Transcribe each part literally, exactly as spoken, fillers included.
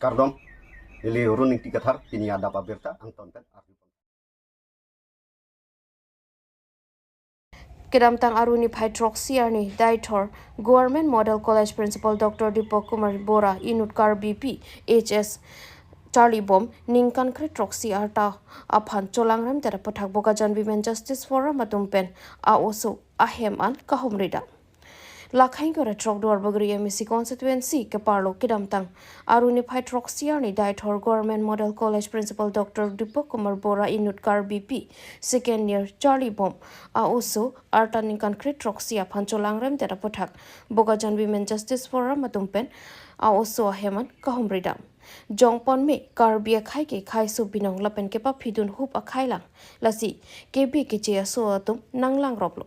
Kardom, neli Run Ingti Kathar, pini adap abirta angton pen arju. Kedamtang Arni phai throksi arni Deithor Government Model College Principal Doctor Deepak Kumar Bora inut Karbi P H S charlibom ningkan kre throksi arta aphan cholangrem det aputhak Bokajan Women Justice Forum atum pen a-oso ahem an kahumri dam. Lakhai ingkoi ra throk Duarbagori M A C constituency keparlo kedamtang Arni phai throksi arni Deithor Government Model College Principal Doctor Deepak Kumar Bora inut Karbi P second year charlibom a-oso arta ningkan kre throksi aphan cholangrem det aputhak Bokajan Women Justice Forum atum pen a-oso ahem an kahumri dam. Jongpon me Karbi akhei ke khei su binong lapen kepaphidun hup akhei lang, lasi kebi keche aso atum nanglang roplo.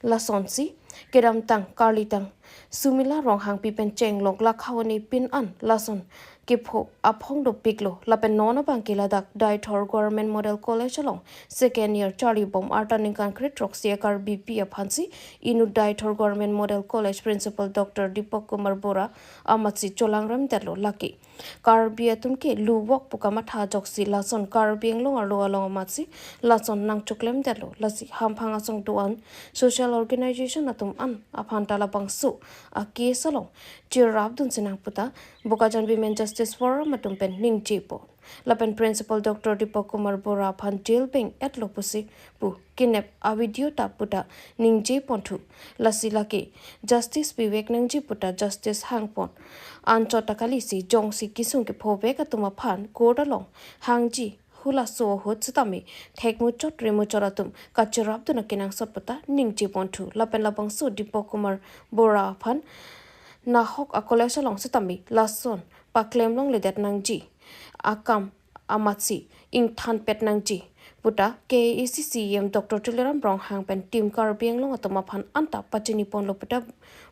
Lasonsi kedamtang karlitang Sumila Ronghangpi pen chenglok lakhaoni pin an lason kepho aphong dopiklo lapen non abang ke ladak Deithor Government Model College along second year charlibom arta ningkan kre throksi a-Karbi P aphansi inut Deithor Government Model College Principal Doctor Deepak Kumar Bora amatsi cholangrem detlo. Lake Karbi atum ke luvok pu kamatha ajoksi lason Karbi Anglong arlo along amatsi lason nangchoklem detlo. Lasi hamphang asong do-an social organization atum an aphan ta labangso a-case along cherapdun sinang puta Bokajan Women Justice Forum atum pen ningjepon. Lapen Principal Doctor Deepak Kumar Bora aphan jail beng-etlo pusi pu kenep a-video ta puta ningjeponthu. Lasi lake justice pivek nangji puta justice hangpon. Anchot ta kalisi jongsi kesung kephovek atum aphan court along hangji hulaso ahut sitame thekmuchot remuchot atum kacherapdun akenangsot puta ningjeponthu. Lapen labangso Deepak Kumar Bora aphan nahok a-college along sitame lason paklemlongledet nangji akam amatsi ingthanpet nangji puta K A A C C E M Doctor Tuliram Ronghang pen Team Karbi Anglong atum aphan anta pachiniponlo puta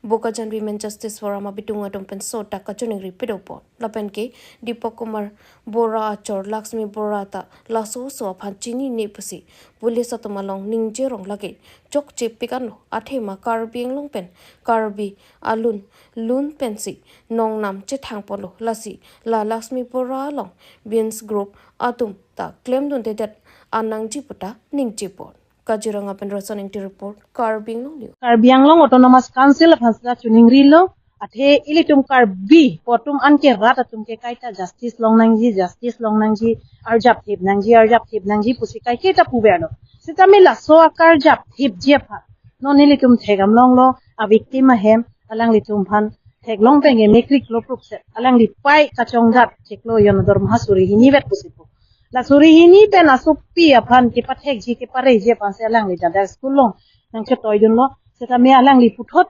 Bokajan Women Justice Forum abitung atum pen so ta kachiningri pedopon. Lapen ke Deepak Kumar Bora achor Laxmi Bora ta laso oso aphan chinine pusi police atum along ningjerong. Lake chokchepik anlo, athema Karbi Anglong pen Karbi alun lun pensi nongnam chethangponlo. Lasi la Laxmi Bora along Beans Group atum ta klemdundedet an nangji puta ningjepon. Kaziranga pen Rasan Ingti report, Karbi Anglong News. Karbi Anglong Autonomous Council aphan sita chiningrilo, athe ilitum Karbi atum anke rat atum ke kaita justice long nangji, justice long nangji, arjap thip nangji, arjap thip nangji pusi kaiketa puverlo. Sitame laso akarjap thipji aphan non ilitum thekdam longlo, a-victim ahem, alanglitum aphan theklong pen ke mekriklo prukset, alangli pai kachongdat chiklo jon ador maha suri hini vet pusi pu. La suri hini pen asopi aphan kepathekji kepareji aphansi alangli dadar school along nangchetoidunlo. Sitame alangli puthot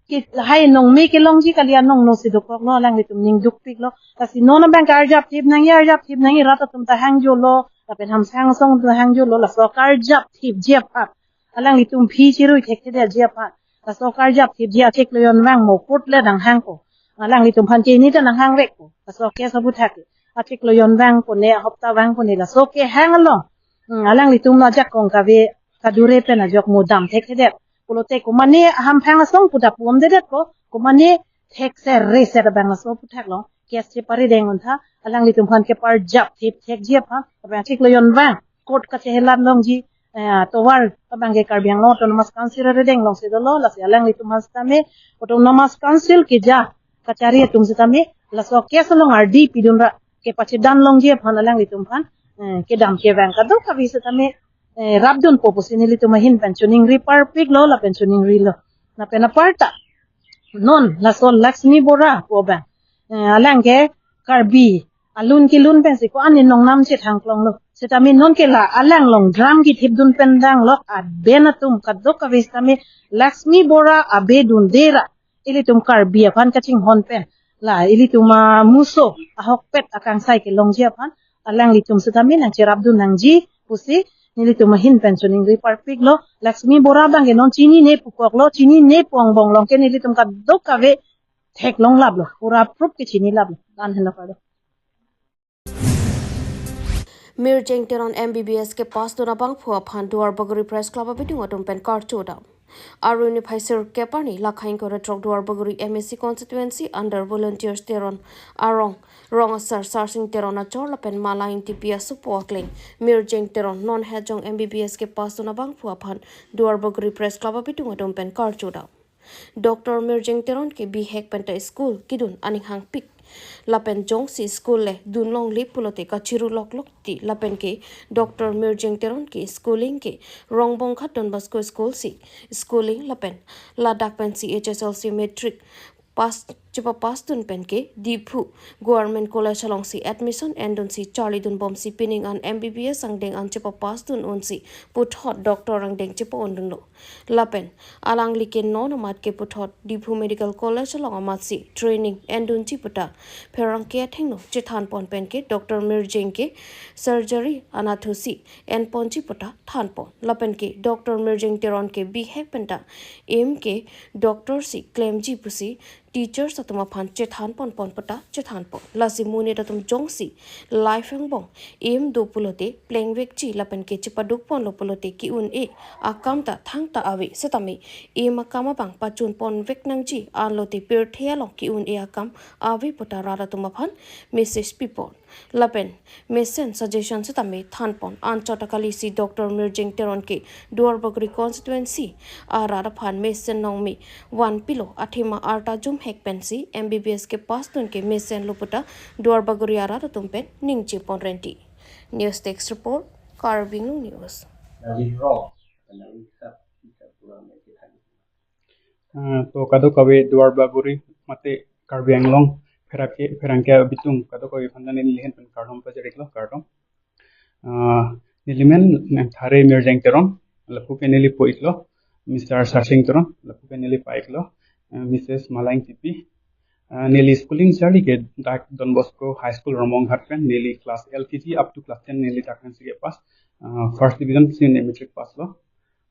ke lahai nongme kelongji kali, anong nosi dokoklo, alanglitum ning dukpiklo. Lasi non abang ke arjap thip nangji, arjap thip nangji, rat atum ta hangjolo, lapen hamphang asong ta hangjolo, laso akarjap thipji aphan alanglitum aphi chirui thekthedetji aphan, laso akarjap thipji achiklo jonvang mo put le nanghangpo. Alanglitum aphan ke ini ta nanghangvekpo. Laso case aputhak ke achiklo jonvang pone, ahopta vang pone, laso kehang along, hmm, alanglitum ajakong kave kadure pen ajok mo dam thekthedet pulote komane hamphang asong pu ta pu-omdedetpo, komane thekser reser abang laso aputhak along case chepari deng untha, alanglitum aphan keparjap thip thekji aphan, abang achiklo jonvang court kachehelat longji, eh, tovar abang ke Karbi Anglong Autonomous Council arideng alongsi dolo, lasi alanglitum aphan sitame Autonomous Council keja kachari atum sitame laso case along ardi pidunra kepachedan longji aphan alanglitum aphan, eh, kedam kevang kadokave sitame, eh, rapdunpo pusi nelitum ahin pen chiningri parpiklo lapen chiningrilo. Lapen aparta non laso Laxmi Bora pu abang, eh, alang ke Karbi alun kelun pensi ko-an nongnam chethangklonglo. Sitame non ke la alang along dram kethipdun pen danglok aben atum kadokave sitame Laxmi Bora abe dunde ra ilitum Karbi aphan kachinghon pen, la ilitum amuso ahokpet akangsai kelongji aphan alanglitum sitame nangcherapdun nangji pusi nelitum ahin pen chiningri parpiklo. Laxmi Bora abang ke non chinine pukoklo, chinine pu angbong along ke nelitum kadokave theklonglaplo, pura proof ke chinilaplo. Dan henlo kado. Mirjeng Teron M B B S kepass dun abangphu aphan Duarbagori Press Club abitung atum pen karcho dam. Arni niphai sirkep arni, Lakhaing Koretrok Duarbagori M A C constituency under Volunteers Teron arong, Rong Asar Sarsing Teron achor lapen Mala Ingtipi asopo akleng Mirjeng Teron non hejong M B B S kepass dun abangphu aphan Duarbagori Press Club abitung atum pen karcho dam. Doctor Mirjeng Teron ke bihek penta school kedun aning hangpik. Lapen jongsi school le dunlongle pulote kachiru loklok ti, lapen ke Doctor Mirjeng Teron ke schooling ke Rongbonghat Don Bosco School si schooling lapen ladak pensi H S L C matric pass, chepapass dun pen ke Diphu Government College alongsi admission endunsi charlidun bomsi pining an M B B S angdeng an chepapass dun unsi puthot doctor angdeng chepa-undunlo. Lapen alangli ke non amat ke puthot Diphu Medical College along amatsi training endunji puta pherangke athengno chethanpon pen ke Doctor Mirjeng ke surgery anatthusi enponji puta thanpon. Lapen ke Doctor Mirjeng Teron ke bihek penta aim ke doctor si klemji pusi teachers atum aphan chethanponpon puta chethanpon. Lasi monit atum jongsi life angbong aim do pulote plengvekji lapen ke chepadukponlo pulote ki-un-e akam ta thangta ave setame aim akam abang pachunponvek nangji, anlote pirthe along ki-un-e akam ave puta rat atum aphan message pipon. Lapen mesen suggestion setame thanpon. Anchot akali si Doctor Mirjeng Teron ke Duarbagori constituency arat aphan mesen nongmi vanpilo, athema arta jumhek pensi M B B S kepass dun ke mesenlo puta Duarbagori arat atum pen ningje ponrenti. News Desk Report, Karbi Anglong News. Nangli rong, nangli sab, sab pulang mai kita. Ah, to kadokave Duarbagori mate Karbi Anglong pherangke, pherangke abitung kadokave aphan ta neli lahin pen kardom pajir-iklo, kardom. Ah, neli men nang Thare Mirjeng Teron, lapu ke neli po-iklo, Mister Sarsing Teron, lapu ke neli pa-iklo, ah, Missus Mala Ingtipi. Ah, neli schooling charli ke dak Don Bosco High School Rongbonghat pen, neli class L K G up to class ten neli dak pensi kepass, ah, first division si neli matric pass lo.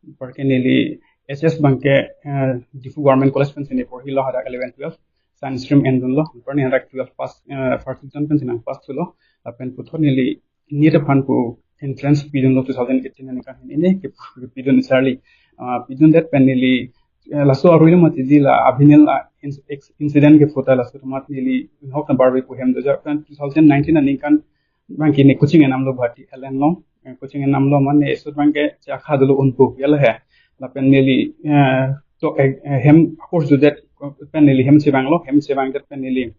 Anparke neli H S abangke, eh, Diphu Government College pensi neli porhilo, hadak eleven twelve science stream endunlo. Anparni hadak twelve pass, eh, first division pensi nangpass thulo. Lapen puthot neli NEET aphan pu entrance pidunlo two thousand eighteen aningkan, neli ke pidun charli. Ah, pidundet pen neli, eh, laso arui lo mati di la abhinil, ah, ins-, ex-, incident ke puta laso amat neli hok na barbe pu hem doja pen two thousand nineteen aningkan abangke neli coaching enamlo Guwahati L N along. Eh, coaching enamlo mane esut abangke chakha dolo unpo yalo he. Lapen neli, eh, to, eh, eh, hem course dodet pen neli hem chevanglo, hem chevangdet pen neli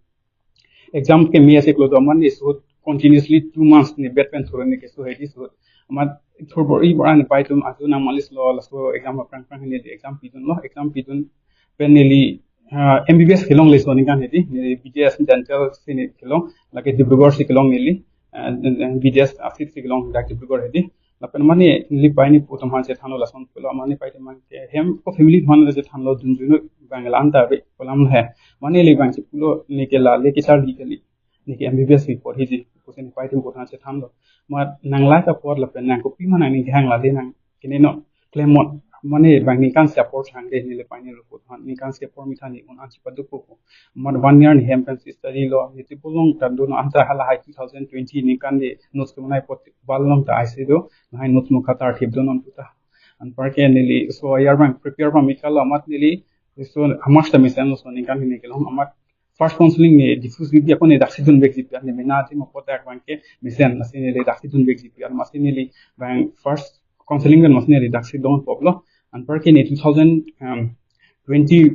exam ke mi asik lo do mane esut continuously two months neli bet pen thuro neli keso hedi sut. Amat thur bor-i bor-an pai atum ajo nang malis lo laso exam aphrang aphrang neli exam pidunlo, exam pidun pen neli, ah, M B B S kelong laso aningkan hedi, neli B D S dental si neli kelong, lake Dibrugarh si kelong neli, ah, B D S asit si kelong dak Dibrugarh hedi. Lapen mane neli pai neli pu atum aphan chethanlo lason pulo, mane pai atum abangke hem ko family aphan chethanlo dunjunu abang la-an ta ave pu alam he. Mane neli abangke pulo neli ke la le kecharli kali, neli ke M B B S si porhiji pusi neli pai atum pu atum aphan chethanlo. Amat nang la ta por lapen nang kopima nangning kehang la le nang kene no klemnon. Mane abang ningkan si apor thang de neli pai neli pu atum aphan ningkan si apor mitha neli un-an chepadukpo. Amat one year neli hem pensi study lo, neli tipulong ta dun anta halahai two thousand twenty aningkan neli notes kemanai apot bal long ta aisi do, lahai notes mukha ta arthip dun on puta. Anparke neli so ayar abang prepare abang mikal amat neli so amars ta mesenlo, so aningkan neli kelong amat first counseling neli Diphu si di ako neli daksi dunvekji pi an neli mena ati mo potak abangke mesen, lasi neli daksi dunvekji pi an, lasi neli abang first counseling pen lasi neli daksi dongpo lo. Anparke neli two thousand, um, twenty,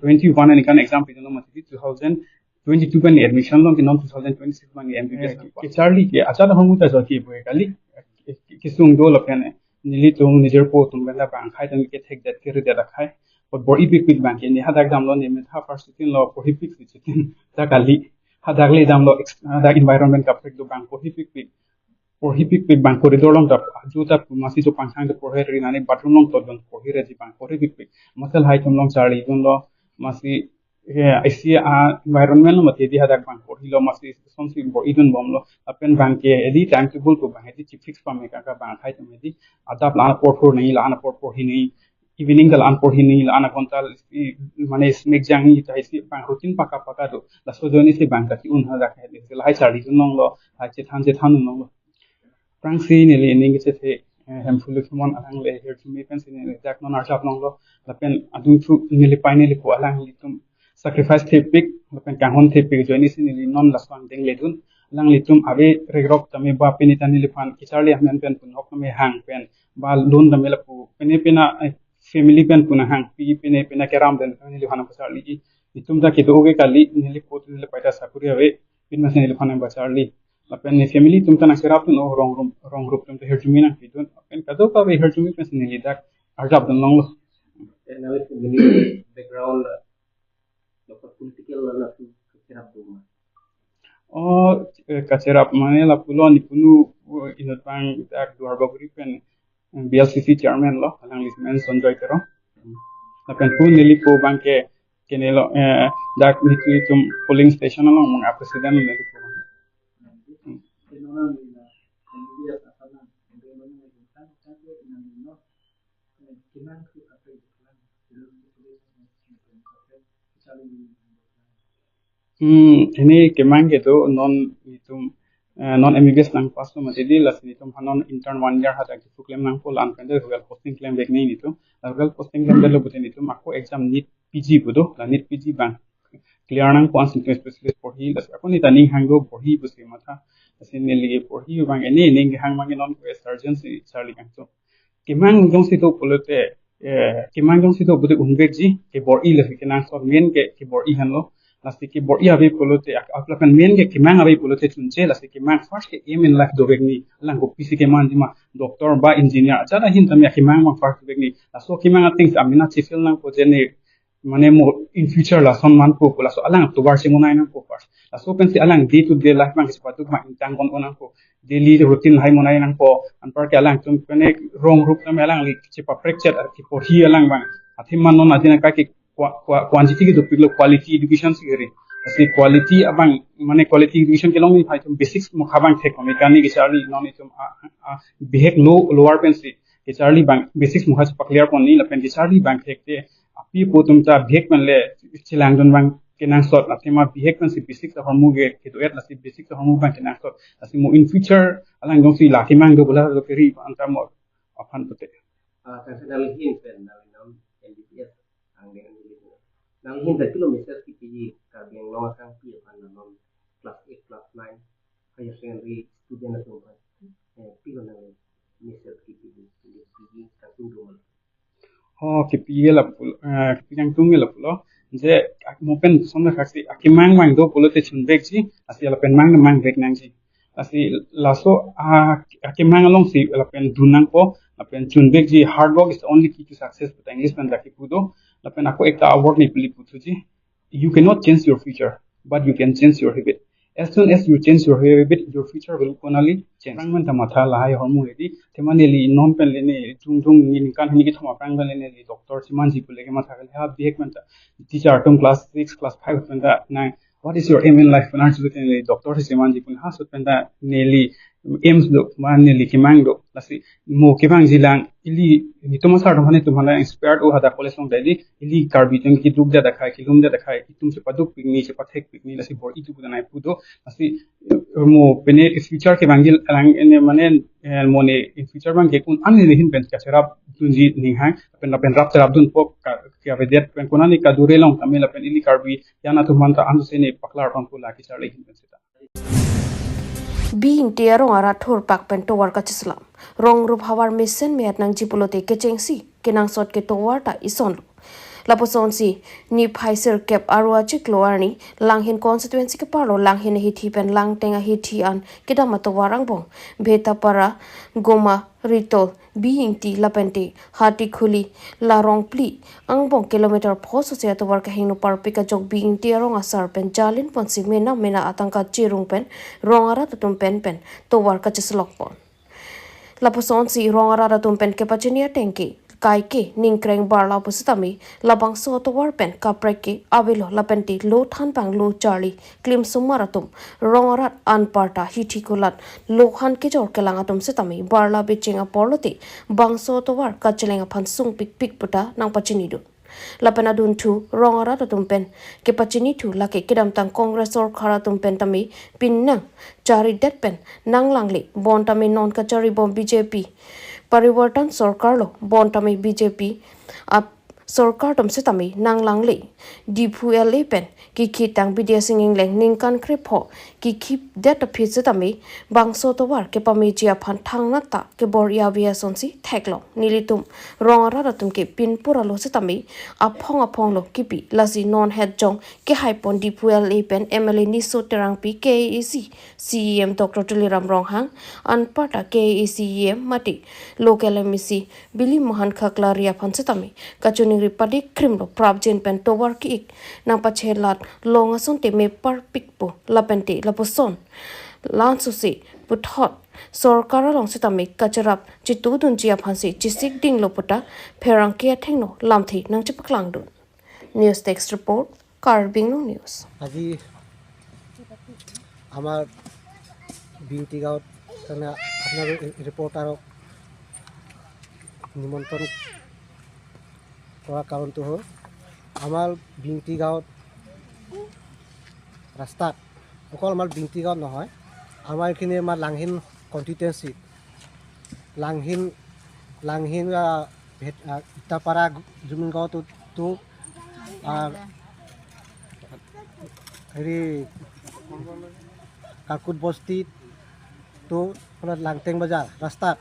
twenty-one aningkan exam pidunlo mati two thousand twenty-two pen admission lo, ke non two thousand twenty-six abang M B B S. Eh, kecharli ke ajat ahormu ta jor ke pu kali, ke, ke, kesung do lapen nelitum nijor po atum pen ta abang akhai atum kethekdet keredet akhai. Apot bor-ipikpik abangke neli hadak damlo, neli metha first sitting lo porhipik si sitting ta kali. Hadak le damlo ex-, hadak environment kaprek do abang porhipikpik. Porhipikpik abang corridor along ta ajo ta masi jo pangthang ta porhiri nani bathroom along todon porhiriji abang porhipikpik. Masi lahai atum along charlidunlo, masi, eh, isi a-environment lo mati di hadak abang porhilo, masi sonsi bor-idun bomlo. Lapen abangke edi timetable ko abang edi chifix pame kaka abang akhai atum edi adap la-an apor porhi nangji, la-an apor porhi nangji, evening ta la-an porhi nangji, la-an aghonta, i, mane snack jangji ta isi abang routine paka paka do. Laso ajoine si abang ta ki-un hadak he, lahai charlidun longlo, lahai chethan chethan longlo. Aphrangsi neli ning kechethe, eh, Hemphu Lokhimon alangli ahirjume pensi neli dak non arjap longlo. Lapen adungthu neli pei neli po alanglitum sacrifice thepik lapen kanghon thepik ajoinesi neli non laso angdeng ledun. Alanglitum ave regrok tame ba pini ta neliphan kacharli amen pen punok tame hang pen ba lun tame lapu pene pena, eh, family pen puna hangpi pene pena keram pen neliphan kacharli-i. Itum ta kedo ke kali, neli po neli pei ta sakuri ave, pin masi neliphan nangpacharli. Lapen ne family atum ta nangcherapdun, oh, rong rum, rong rup atum ta hirjume nangpidun. Lapen kadokave hirjume pensi neli dak arjapdun longlo. Then our family background, uh, dapat political na tu kira duma. Oh, eh, kacherap mane lapulo nepunu, oh, inut abang dak Duarbagori pen, eh, B L C C chairman lo, alangli men Sonjoy Terang. Lapen pu neli po abangke kene lo, eh, dak netum polling station along mung a president neli po. Hmm, ini kemang kedo non netum, eh, non M B B S nangpass lo mati di, lasi netum ha non intern one year hadak kepu klem nangpo, la-an pen de rural posting klem vek ni netum. Rural posting klem de lo pute netum ako exam NEET P G pu do, la NEET P G abang clear nangpo ansi netum specialist porhi, lasi ako neta ning hang do porhi pusi matha. Lasi neli porhi abang ini ning hang abang non ko surgeon si charli kangtung. Kemang jongsi do pulote, eh, kemang jongsi do pulote unvekji, kebor-i lasi kenangsot main ke kebor-i henlo. Lasi kebor-i ave pulote ak-, ak lapen main ke kemang ave pulote chunche, lasi kemang first ke aim in life dovek ni, alang kopisi kemanji ma, doctor ba engineer, ajat ahin tame kemang abang first dovek ni. Laso kemang ateng si amena chifil nangpo je ne, mane mo in future lason manpo pu laso alang tovar si monai nangpo first. Laso pensi alang day to day life abang si paduk abang ingtang kon nangpo. Daily routine hai monai nangpo. Anparke alangtum pene rong rup tame alangli chepaprek chet ar keporhi alang abang. Athema non adin akai ke qua-, qua-, quantity ke dopiklo, quality education si kiri. Lasi quality abang, mane quality education kelong ni phai atum basics mokha abang thek kami kani kacharli non itum a, a, a, bihek lo lower pensi kacharli abang basics mokha chepa clear pon ni lapen kacharli abang thekte api apo atum ta bihek pen le chelangdun abang kenangsot, athema bihek pensi basics ahormu ke kedo-et, lasi basics ahormu abang kenangsot. Lasi mo in future alang jongsi la kemang do bola lo keri anta mo aphan pute. Ah, kan sa nanghin pen nang non M B B S angdeng angdeng. Nanghin ta kilo message kipiji Karbi Anglong akangpi aphan non class eight, class nine, higher secondary student atum aphan. Eh, pilo nang message kipiji, kipiji kangtung do ma? Oh, kipiji lapu, eh, kipiji kangtung lapulo. Je ak mo pen sonda kaksi akemang abang do pulote chunvekji, lasi lapen mang mang vek nangji. Lasi laso a, akemang alongsi lapen dun nangpo, lapen chunvekji, hard work is the only key to success, but English pen laki pu do, lapen ako ekta award ni pili puthuji. You cannot change your future, but you can change your habit. As soon as you change your habit, your future will gonna change. Aphrang pen ta matha lahai ahormu hedi, athema neli non pen le ne jung jung ningkan hini kethom aphrang pen le neli doctor chemanji pule kematha kali ha bihek pen ta teacher atum class six, class five pen ta nang, "What is your aim in life?" pu nangchule neli doctor chemanji pu, ha sut pen ta neli aims do, ma neli kemang do. Lasi mo kemangji lang, ili netum asar atum aphan netum aphan inspired o hadak college along ta ili, ili Karbi atum keduk det akhai, kelum det akhai, itum chepaduk pik ni, chepathek pik ni, lasi bor-i tu pu ta nai pu do. Lasi, eh, mo pene future kemangji lang ene mane, eh, mo ne in future abangke ko-an ne hin pen kacherapdunji ning hang, pen lapen rap cherapdunpo ka, kavedet pen konane kadure long tame lapen ili Karbi atum aphan ta anse ne paklar pangpo la kacharli ahin pen seta. Bingti arong arat thurpak pen tovar kacheselam. Rong rup havar mesen me-at nangji pulote kechengsi kenangsot ke tovar ta isonlo. Lapuson si niphai sirkep aro achiklo arni Langhin constituency keparlo Langhin ahithi pen Langteng ahithi an kedam atovar angbong Bhetapara, Goma, Ritol, Bingti lapente Hatikhuli, Larongpli angbong kilometer pho sose atovar kehingno parpik ajok Bingti arong asar pen jalin ponsi mena mena atangka chirung pen rong arat atum pen pen tovar kacheselok pon. Lapuson si rong arat atum pen kepachini ateng ke kaike ningkreng barla pusitame labangso atovar pen kaprek ke avelo lapente lo thanpang lo charli klimsomar atum rong arat anparta hithi kulat lohan kejor kelang atum sitame barla becheng apor lote bangso atovar kacheleng aphan sungpik pik puta nangpachinidun. Lapen adunthu rong arat atum pen kepachinithu lake kedamtang Congress sorkar atum pen tame pinnang charidet pen nanglangle bon tame non kacharibom B J P Parivartan sorkar lo, bonta me B J P ap sorkar atum sitame nanglangle. Diphu L A pen kikhi tang Bidya Sing Engleng ningkan krepho kikhi det aphi sitame bangso tovar kepameji aphan thangnat ta kebor-i ave asonsi theklong. Nelitum rong arat atum ke pinpur alo sitame aphong aphong lo kipi, lasi non het jong kehaipon Diphu L A pen M L A Niso Terangpi, K A A C C E M Doctor Tuliram Ronghang, anparta K A A C E M mate local M A C Bili Mohan Khaklari aphan sitame kachiningri padi krim lo, prapjin pen tovar ki-ik nangpachelat long asonte me parpikpo, lapente lapuson la-an sose puthot sorkar along sitame kacherap chitudunji aphansi chesik dinglo puta pherangke athengno lamthe nangchepaklangdun. News Desk Report, Karbi Anglong News. আজি আমাৰ বিংটি গাঁৱত তাৰমানে আপোনালোক ৰি-, ৰিপৰ্টাৰক নিমন্ত্ৰণ কৰা কাৰণটো হ'ল, আমাৰ বিংটি গাঁৱত ৰাস্তাত, অকল আমাৰ বিংটি গাঁৱত নহয়, আমাৰ এইখিনি আমাৰ লাংহিন কনষ্টিটুৱেঞ্চিত, লাংহিন, লাংহিন, আহ, ভেট-, আহ, ইটাপাৰা জুমিন গাঁৱতো, তো, আহ, হেৰি, কাৰ্কুট বস্তিত, তো, আপোনাৰ লাংটেং বজাৰ ৰাস্তাত,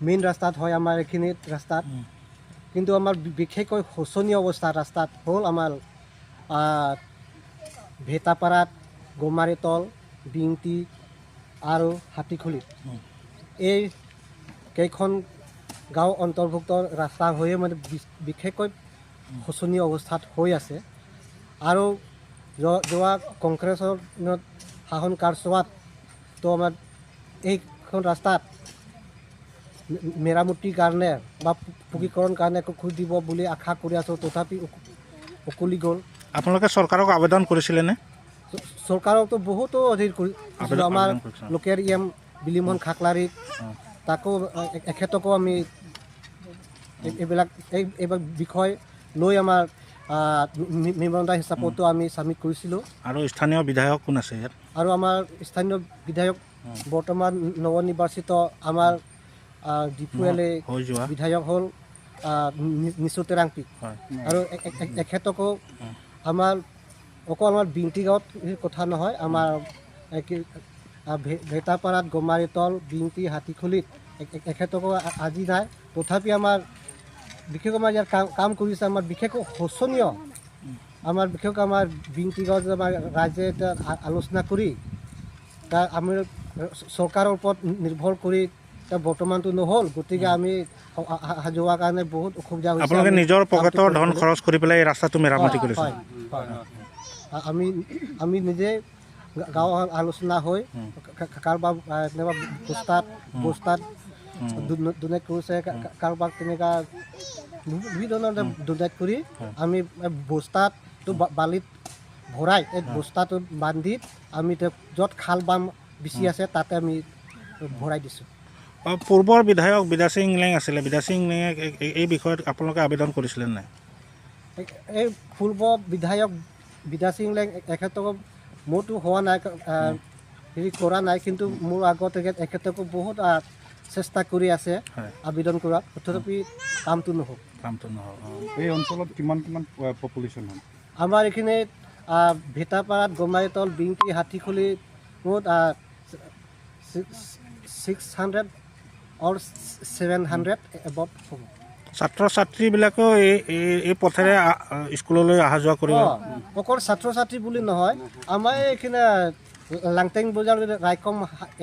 মেইন ৰাস্তাত হয় আমাৰ এইখিনিত ৰাস্তাত। উম। কিন্তু আমাৰ বি-, বিশেষকৈ শোচনীয় অৱস্থা ৰাস্তাত হ'ল আমাৰ, আহ, ভেটাপাৰাত, গমাৰিতল, বিংটি আৰু হাতীখুলিত। উম। এই কেইখন গাঁও অন্তৰ্ভুক্ত ৰাস্তা হৈয়ে মানে বি-, বিশেষকৈ শোচনীয় অৱস্থাত হৈ আছে। আৰু য-, যোৱা কংগ্ৰেছৰ দিনত শাসন কালচোৱাত তো আমাৰ এইখন ৰাস্তাত মে-, মেৰামতিৰ কাৰণে বা পু-, পকীকৰণ কাৰণে খু-, খুলি দিব বুলি আশা কৰি আছোঁ, তথাপি উক-, উকলি গ'ল। আপোনালোকে চৰকাৰক আবেদন কৰিছিলেনে? চ-, চৰকাৰকতো বহুতো হেৰি কৰি-, আবেদন, আমাৰ আবেদন কৰিছে। লোকেল ই এম বিলিমোহন খাকলাৰী, অ। তাকো, এ-, এখেতকো আমি এই-, এইবিলাক, এই, এইবিলাক বিষয় লৈ আমাৰ, আহ, মি-, মেমৰেণ্ডাম হিচাপতো আমি ছাবমিট কৰিছিলোঁ। আৰু স্থানীয় বিধায়ক কোন আছে ইয়াত? আৰু আমাৰ স্থানীয় বিধায়ক, উম। বৰ্তমান নৱনিৰ্বাচিত আমাৰ, আহ, ডিফু এল এ হৈ যোৱা। বিধায়ক হ'ল, আহ, নি-, নিচু তেৰাংপি। হয়। আৰু এ-, এ-, এ-, এখেতকো উম। আমাৰ অকল আমাৰ বিংটি গাঁৱত এই কথা নহয়, আমাৰ, এ, কি, আ, ভে-, ভেটাপাৰাত, গমাৰিতল, বিংটি, হাতীখুলিত এ-, এ-, এখেতকো আ-, আজি নাই। তথাপি আমাৰ বিশেষ আমাৰ ইয়াত কাম, কাম কৰিছে, আমাৰ বিশেষ শোচনীয়, আমাৰ বিশেষ আমাৰ বিংটি গাঁৱত যে আমাৰ ৰাইজে এতিয়া আ-, আলোচনা কৰি, তাৰ আমি চ-, চৰকাৰৰ ওপৰত নিৰ্ভৰ কৰি এতিয়া বৰ্তমানটো নহ'ল, গতিকে উম। আমি অ-, অ-, অহা যোৱাৰ কাৰণে বহুত অসুবিধা হৈছে। আপোনালোকে আমি নিজৰ কামটো পকেটৰ ধন কৰিবলৈ খৰচ কৰি পেলাই এই ৰাস্তাটো মেৰামতি হয়, কৰিছে? হয়, হয়, হয়। আ-, আমি, আমি নিজে গা-, গাঁৱৰ আলোচনা হৈ উম। কা-, কা-, কাৰোবাৰ, আ, তেনেকুৱা বস্তাত, উম। বস্তাত উম। ডো-, ডোনেট কৰিছে, কা-, উম। কা-, কাৰোবাক তেনেকুৱা বি-, বিভিন্ন ধৰণে উম। ডোনেট কৰি উম। আমি, এ, বস্তাত তো উম। বা-, বালিত ভৰাই এই উম। বস্তাটো বান্ধি আমি এতিয়া য'ত খাল বাম বেছি উম। আছে তাতে আমি ভৰাই দিছোঁ। অ, পূৰ্বৰ বিধায়ক বিদ্যা সিং ইংলেং আছিলে, বিদ্যা সিং ইংলেঙে এই, এই, এই বিষয়ত আপোনালোকে আবেদন কৰিছিলে নাই? এই, এই পূৰ্ব বিধায়ক বিদ্যা সিং ইংলেং এখেতক মোৰতো হোৱা নাই, আহ, উম। হেৰি কৰা নাই, কিন্তু উম। মোৰ আগত তেখেত, এখেতকো বহুত, আহ, চেষ্টা কৰি আছে হয়। আবেদন কৰাত, তথাপি উম। কামটো নহ'ল। কামটো নহ'ল, অ। এই অঞ্চলত কিমান, কিমান, আহ, পপুলেশ্যন হয়? আমাৰ এইখিনিত, আহ, ভেটাপাৰাত, গমাৰিতল, বিংটি, হাতীখুলি, বহুত, ah, six, six hundred or seven hundred above হ'ব। ছাত্ৰ ছাত্ৰীবিলাকেও এই, এই, এই পথেৰে আ-, আ, স্কুললৈ অহা যোৱা কৰিব? অ, অকল ছাত্ৰ ছাত্ৰী বুলি নহয়, আমাৰ এইখিনি লাংটেং বজাৰ ৰাইকম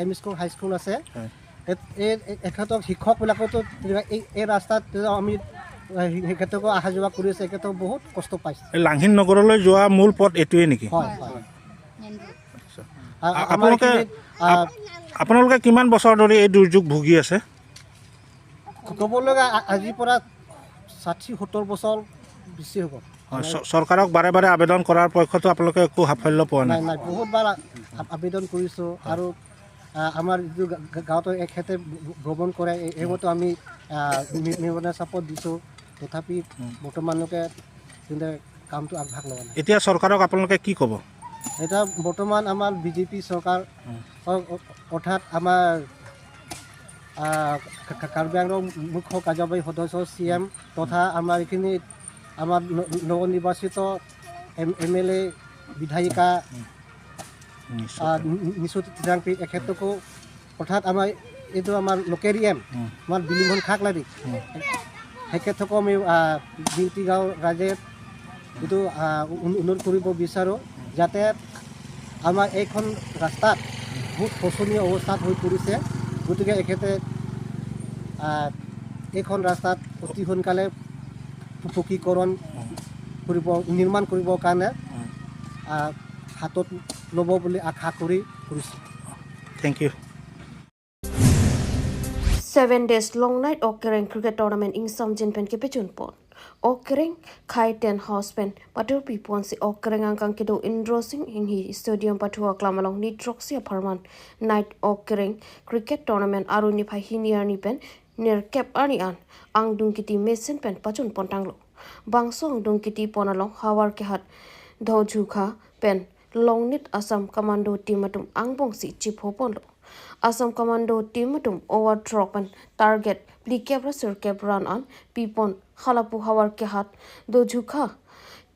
M E school, high school আছে। হয়। এ-, এই, এই, এখেতৰ শিক্ষকবিলাকতো তেনেকুৱা এই, এই ৰাস্তাত আমি, এ, সিহঁতকো অহা যোৱা কৰি আছে, এখেতক বহুত কষ্ট পাইছে। এই লাংহিন নগৰলৈ যোৱা মূল পথ এইটোৱে নেকি? হয়, হয়। আচ্ছা। আ-, আ-, আমাৰ আপোনালোকে, এইখিনিত, আ, আপ-, আপোনালোকে কিমান বছৰ ধৰি এই দুৰ্যোগ ভুগি আছে? ক'ব লগা আ-, আজিৰ পৰা ষাঠি সত্তৰ বছৰ বেছি হ'ব। হয়, চ-, চৰকাৰক বাৰে বাৰে আবেদন কৰাৰ পক্ষতো আপোনালোকে একো সাফল্য পোৱা নাই? নাই, নাই, বহুত বাৰ আ-, আ-, আবেদন কৰিছোঁ। হয়। আৰু, আ, আমাৰ যিটো গা-, গা-, গাঁৱতো এখেতে ভ্ৰ-, ভ্ৰমণ কৰে, এ-, এইবোৰতো আমি, আ, মি-, মেমৰেণ্ডাম ছাপত দিছোঁ। তথাপি উম। বৰ্তমানলৈকে তেন্তে কামটো আগভাগ লোৱা নাই। এতিয়া চৰকাৰক আপোনালোকে কি ক'ব? এতিয়া বৰ্তমান আমাৰ বি জে পি চৰকাৰ, উম। অ-, অ-, অৰ্থাৎ আমাৰ আহ, কা-, কা-, কাৰ্বি আংলং মুখ্য কাৰ্যবাহী সদস্য চি এম তথা আমাৰ এইখিনি আমাৰ ন-, নৱনিৰ্বাচিত এম-, এম এল এ বিধায়িকা, উম। নিশু আহ, টেঙ। নি-, নি-, নিশু টেঙাংপি এখেতকো অৰ্থাৎ আমাৰ এইটো আমাৰ লোকেল ই এম, উম। আমাৰ বিলিমন খাক লাগি। উম। এখেতকো আমি, আহ, বিনতি গাঁও ৰাইজে এইটো, আহ, উন-, অনুৰোধ কৰিব বিচাৰোঁ যাতে আমাৰ এইখন ৰাস্তাত বহুত শোচনীয় অৱস্থাত হৈ পৰিছে। গতিকে এখেতে, আহ, এইখন ৰাস্তাত অতি সোনকালে পকীকৰণ উম। কৰিব, নিৰ্মাণ কৰিবৰ কাৰণে, উম। আহ, হাতত ল'ব বুলি আশা কৰি কৰিছোঁ। Thank you. Seven days long night Okereng cricket tournament ingsamjin pen kepejun pon. Okereng Khai Tent House pen patur pi ponsi Okereng angkang kedo Indro Sing Inghi Stadium pathu aklam along ni throksi apharman night Okereng cricket tournament arni phai hini arni pen nerkep arni an angdung kiti mesen pen pajun pon tanglo. Bangso angdung kiti pon along havar kehat Dojhukha pen Longnit Assam Commando team atum angbongsi chipho ponlo. Assam Commando team atum over throk pen target phlikep ra sirkep run an pi pon halapu havar kehat Dojhukha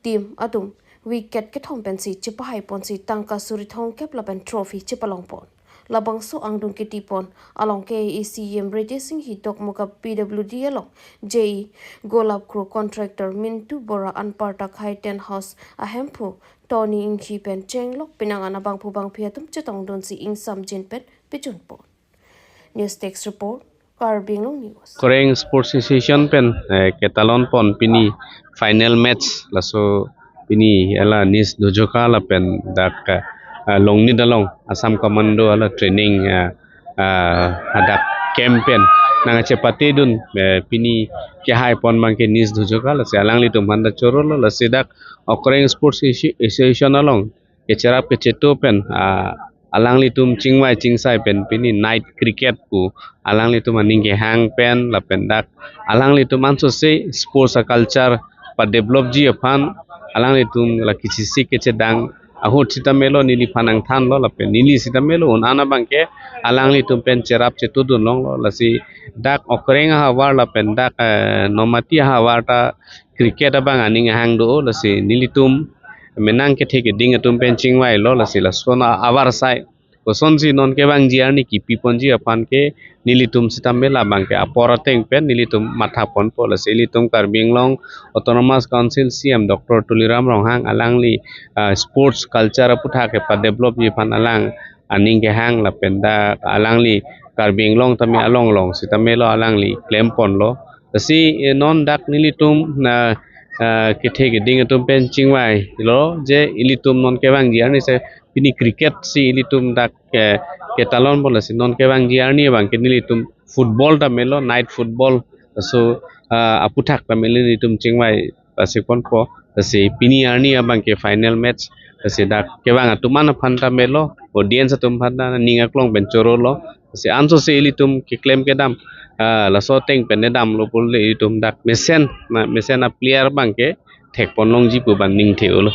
team atum wicket kethom pensi chipahai ponsi tangka suri thomkep lapen trophy chipalong pon. Labangso angdung kiti pon along K A A C E M Ritesh Singhi, Dokmoka P W D along J E Golap Kro, contractor Mintu Bora, anparta Khai Tent House ahemphu Tony Inghi pen chenglok penang an abangphu bangphi atum chetongdunsi ingsamjin pen pejun pon. News Desk Report, Karbi Anglong News. Okereng Sports Association pen, eh, ketalon pon pini final match, laso pini hala Nish Dojhukha lapen dak, eh, Longnit along Assam Commando hala training, eh, eh, hadak camp pen nangchepatedun, eh, pini kehai pon abangke Nish Dojhukha, lasi alanglitum aphan ta chorolo, lasi dak Okereng Sports Associ-, Association along kecherap kecheto pen, ah, alanglitum chingvai chingsai pen pini night cricket pu alanglitum aning kehang pen lapen dak alanglitum ansose sports aculture padevelopji aphan alanglitum la kechisi kechedang ahut sitame lo neliphan nangthanlo lapen neli sitame lo un-an abangke alanglitum pen cherap chetodun longlo, lasi dak Okereng ahavar lapen dak, eh, Nomati ahavar ta cricket abang aning ahang do, lasi nelitum menang kethe keding atum pen chingvailo, lasi lason ahavar asai kosonsi non kevangji arni kipi ponji aphan ke nelitum sitame labangke apor ateng pen nelitum matha ponpo, lasi ilitum Karbi Anglong Autonomous Council C E M Doctor Tuliram Ronghang alangli, ah, sports culture aputhak kepadevelopji aphan alang aning kehang lapen dak alangli Karbi Anglong tame along along sitame lo alangli klem ponlo. Lasi, eh, non dak nelitum na, ah, kethe keding atum pen chingvailo je ilitum non kevangji arni se pini cricket si ilitum dak ke, ketalon pon, lasi non kevangji arni abangke nelitum football tame lo, night football. So, ah, aputhak tame nelitum chingvai pasi ponpo, lasi pini arni abangke final match, lasi dak kevang atum an aphan tame lo, audience atum aphan ta ning aklong pen chorolo, lasi ansose ilitum keklem kedam, ah, laso ateng pen damlo pule ilitum dak mesen, na mesen a player abangke thek pon longji pu abang ning the-olo.